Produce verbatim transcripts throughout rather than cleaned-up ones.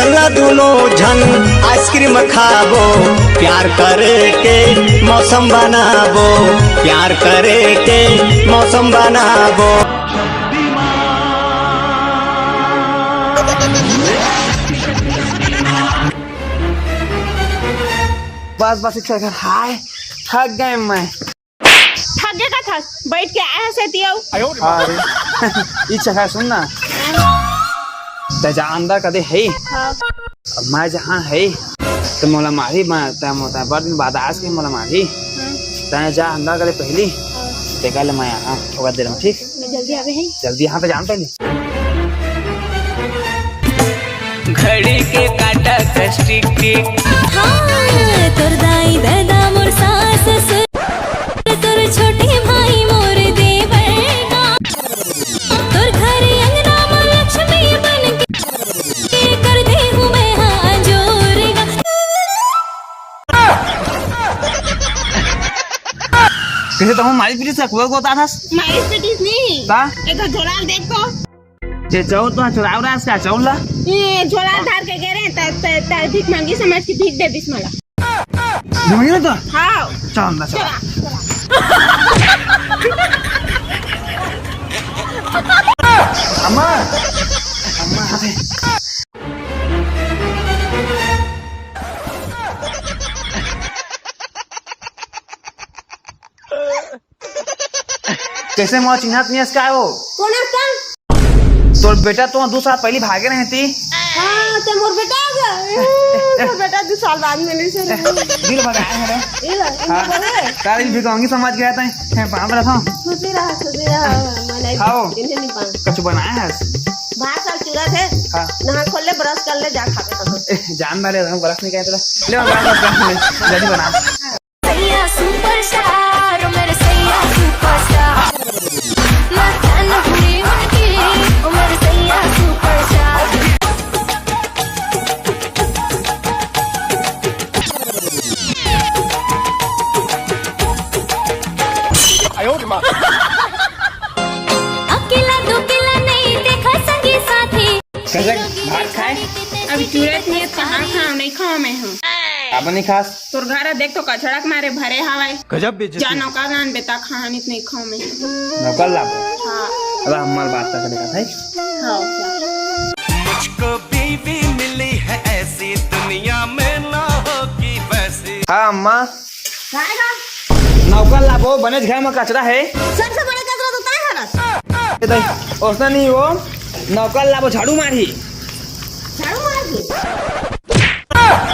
ला दुनो झन आइसक्रीम खाबो, प्यार करे के मौसम बनाबो, प्यार करे के मौसम बनाबो। बस बस, इच्छा कर, हाय, थक गए मैं। थक गे का थक, बैठ के आए हस एती अउ। अरे, इच्छा कर, सुन ना, त जा अंदर कदे है, हाँ। अब मैं जहाँ है, त मोला मारी, मैं, त मोला बड़ दिन बाद आज के मोला मारी। हाँ। त जा अंदर कदे पहली, हाँ। तेकर ले मैं यहाँ थोड़ा देर में, ठीक? मैं जल्दी आवे है। जल्दी यहाँ पे जान पहले। घड़ी के काटा कस टिक टिक। हाँ, तोर दाई ददा मोर सास ससुर, तोर छोटे भाई मोर देवर का, तोर घर अंगना में लक्ष्मी बन के कर दे हूँ मैं हाँ जोर का। कैसे तुम मारी पीटी से कुआ को ताथस? मारी पीटी नहीं। ता? ये तो झोला देख तो। जे चाउर तो चुराव रास का चाउर ला? ये झोला धार के गे रहे, त, त, त भीख मांगी समझ के भीख दे दिस मला। भिख मांगी ना तो? हाँ। चल अंदर चल। चला, चला। अम्मा, अम्मा, अबे। कैसे मोला चिन्हत नहीं हस का वो? कौन है का? तोर बेटा तो दो साल पहले भागे रहे थी। हाँ, तो मोर बेटा आ गया। ए, मोर बेटा दो साल बाद मिली से। दिल भगाए है रे। ये ला, ये हाँ। बोले। तारी भी कहूंगी समझ गया था। है पाँव रखा। खुशी रहा, खुशी रहा। मैं नहीं, खाओ। इन्हें नहीं पाऊँ। कछु बनाया है? भात साग चूरा थे। हाँ। नहा खोल ले, ब्रश कर ले, जा खा के कहाँ। ए, जान डाले, हम ब्रश नहीं कहते थे। ले, ब्रश, ब्रश, ब्रश, जल्दी बना। सैया सुपरस्टार, ओ मेरे सैया सुपरस्टार। मैं फैन हुई उनकी, ओ मेरे सैया सुपरस्टार। अकेला दुकेला नहीं देखा संगी साथी। कैसे भात खाए? अभी चूरे थे, कहाँ खाओ? नहीं खाओ मैं हूँ। आप नहीं खास? तोर घर देख तो कचड़ा के मारे भरे हवाए। गजब बेइज्जती। जा नौकर लान बेटा, खानित नहीं खाओ मैं। नौकर लाबो? हाँ। अरे हमार बात तक देखा था। हाँ, जा। मुझको बीवी मिली है ऐसी, दुनिया में ना होगी वैसी। हाँ अम्मा। काय का? नौकर लाबो, बनेच घर में कचरा है। सबसे बड़े कचरा तो तैं हरस। ए दाई, ओसना नहीं हो, नौकर लाबो, झाड़ू मारही। झाड़ू मारही?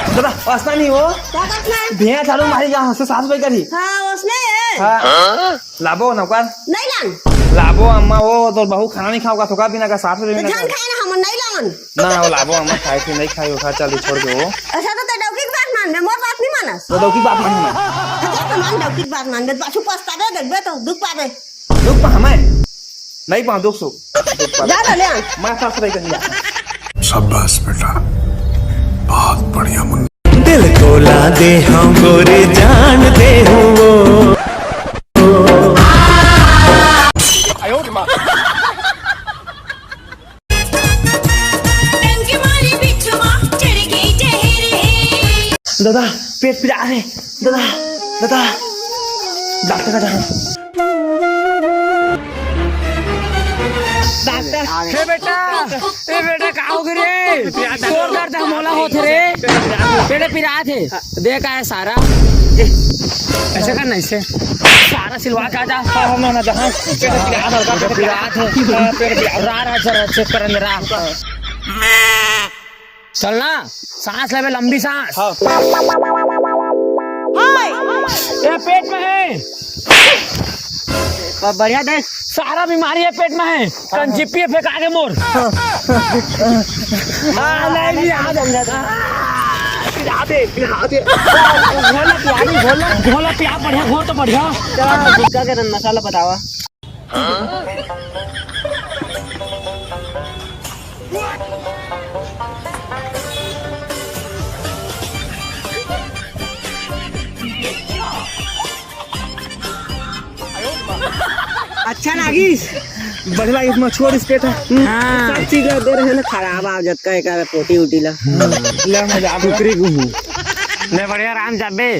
दादा, ओसना नहीं हो। का करना है? भेड़ झाड़ू मारही, यहाँ से साफ सफाई करही। हाँ, ओसने है। हाँ। लाबो नौकर। नहीं लान। लाबो अम्मा, वो तो बहू खाना नहीं खाओगा, थोका बिना का साफ सफाई तो बिना जान का। खाए ना, हम नहीं लान। ना, वो लाबो, हम खाए थे, नहीं खाए, वो खा, चल, छोड़ के वो। अच्छा, तो तैं डौकी के बात मान, मैं मोर बात नहीं मानस। वो डौकी बात नहीं मान। अच्छा, तो मान डौकी के बात मान, मैं पाछू पछताबे, देखबे तो दुख पाबे। दुख पा हमें? नहीं पा, दुख सुख। दुख पा। जा तो ले आ। मैं सास रही कहीं जा। शाबाश बेटा, बहुत बढ़िया मुन्ना। दिल तोला दे हम गोरी जान दे हूँ वो। टंकी मारी बिच्छू माँ, चढ़ गई जहर है। दादा, पेट पिरा रहे। दादा, दादा, डॉक्टर का जहाँ। डॉक्टर, हे बेटा, ए बेटा, का हो गए रे? तोर दर्द हमोला होत रे। पेट पिरात हे। देख आए सारा। ऐसे कर ना इसे। सारा सिलवा के आ जा। हाँ, हाँ, ना, ना, जहाँ पेट पिरात हल्का, पेट पिरात हे। हाँ, पेट पिरात। रा, रा, चल, चेक कर मेरा। चल ना, सांस लेवे, लंबी सांस। हाँ। ये पेट में है। ब-, बढ़िया दे। सारा बीमारी है पेट में है। कंचिपिये फेंका के मोर। हाँ, नहीं, नहीं, आ जाऊंगा। पिला दे, पिला दे। घोला पिया, नहीं, घोला। घोला पिया, बढ़िया, घोल तो बढ़िया। चल, गुटखा के मसाला बतावा। अच्छा लागिस। बढ़िया इसमें छोड़ इस पेट है। हाँ। सब चीज दे रहे हैं ना, खराब आ जतका एक आवे पोटी उटी ला। ले मजा आ गया। कुकरी को हूँ। ले बढ़िया आराम जाबे।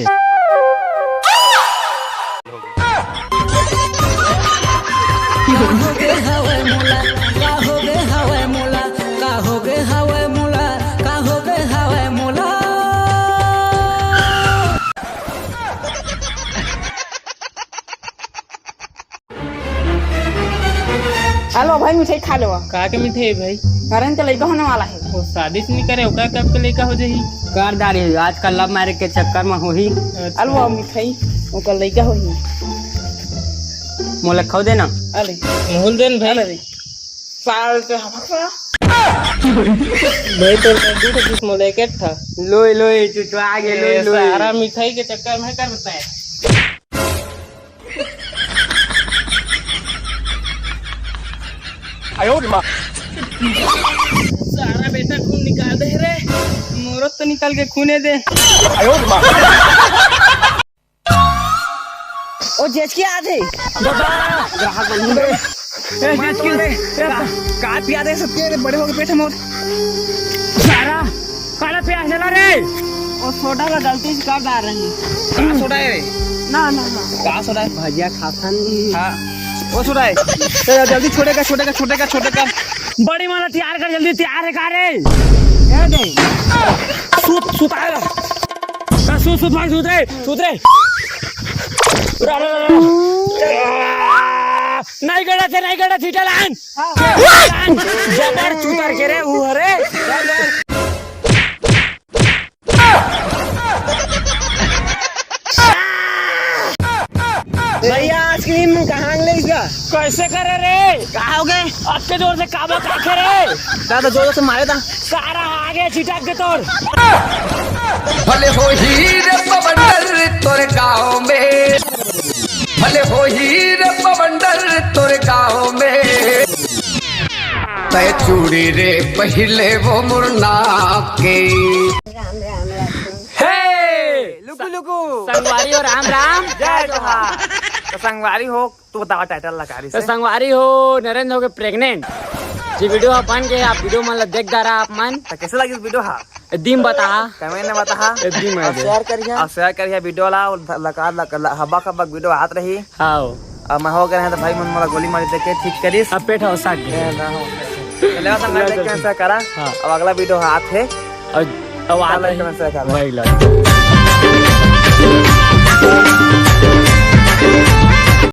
हेलो भाई, मिठाई खा लो। का के मिठाई भाई? नरेन के लइका होने वाला है। वो शादी से नहीं करे, ओकर कब के लइका हो जाही? कर डारी है, आजकल लव मैरिज के चक्कर में होही। अच्छा। हेलो मिठाई, ओकर लइका होही। मोला खाओ देना। अरे। मोहल देन भाई। अरे। साल से हम भाई तो लड्डू तो कुछ मोले के था। लोई, लोई, चुचवा आगे, लोई, ए, लोई। सारा मिठाई के चक्कर में करता है। आयो रे माँ। सारा बेटा खून निकाल दे रे, मोरो तो निकाल के खूने दे। आयो रे माँ। ओ जेचकी आत हे। दादा, ग्राहक बन गए। ए, जेचकी, ए, का, का पिया दे सब तेरे बड़े हो गए पेट मोर। सारा, काला पिया चला रे। ओ सोडा ला गलती से कर डाल रही। का सोडा है रे? ना, ना, ना। का सोडा है? भजिया खाता नहीं। हाँ। ओ सोडा है। चल, जल्दी छोड़ेगा, छोड़ेगा, छोड़ेगा, छोड़ेगा। बड़ी माला तैयार कर, जल्दी तैयार है का रे? क्या दे? सूत, सूत आएगा। सूत, सूत, भाई, सूत रे, सूत रे। रा, रा, रा, रा। नहीं गड़ा थे, नहीं गड़ा थी, चल आन। चल आन। जबर चूतर के रे, ऊ हरे। भैया, आइसक्रीम कहाँ ले इसका? कैसे करे रे? का हो गए? अतके जोर से काबा काखे रे? दादा, जोर से मारे था। सारा आगे छिटक दे तोर। भले हो हीरे बवंडर तोरे गाँव में, भले हो हीरे बवंडर तोरे गाँव में, तय चूड़ी रे पहले वो मुरना के। हे! लुकु लुकु। संगवारी हो राम राम। जय जोहार। तो संगवारी हो, तू बतावा टाइटल लगा रही तो से। संगवारी हो, नरेंद्र हो गए प्रेग्नेंट। जी वीडियो अपन के, आप वीडियो मन ला देख डारा आप मन। तो कैसे लगी वीडियो हा? दिम बता। कमेंट में बता। दिम और शेयर करिए। और शेयर करिए वीडियो ला, और लगा, लगा, हब्बा खब्बा वीडियो आत रही। हाँ। अब मैं हो गए हैं तो भाई मन मोला गोली मारी देके ठीक करिस। अब पेट हो सक गए। ए, ना हो। चले बस हम देख के ऐसा करा। हाँ। अब अगला वीडियो हाथ है। और अब चल, आते हैं। कमेंट से करा। भाई लग।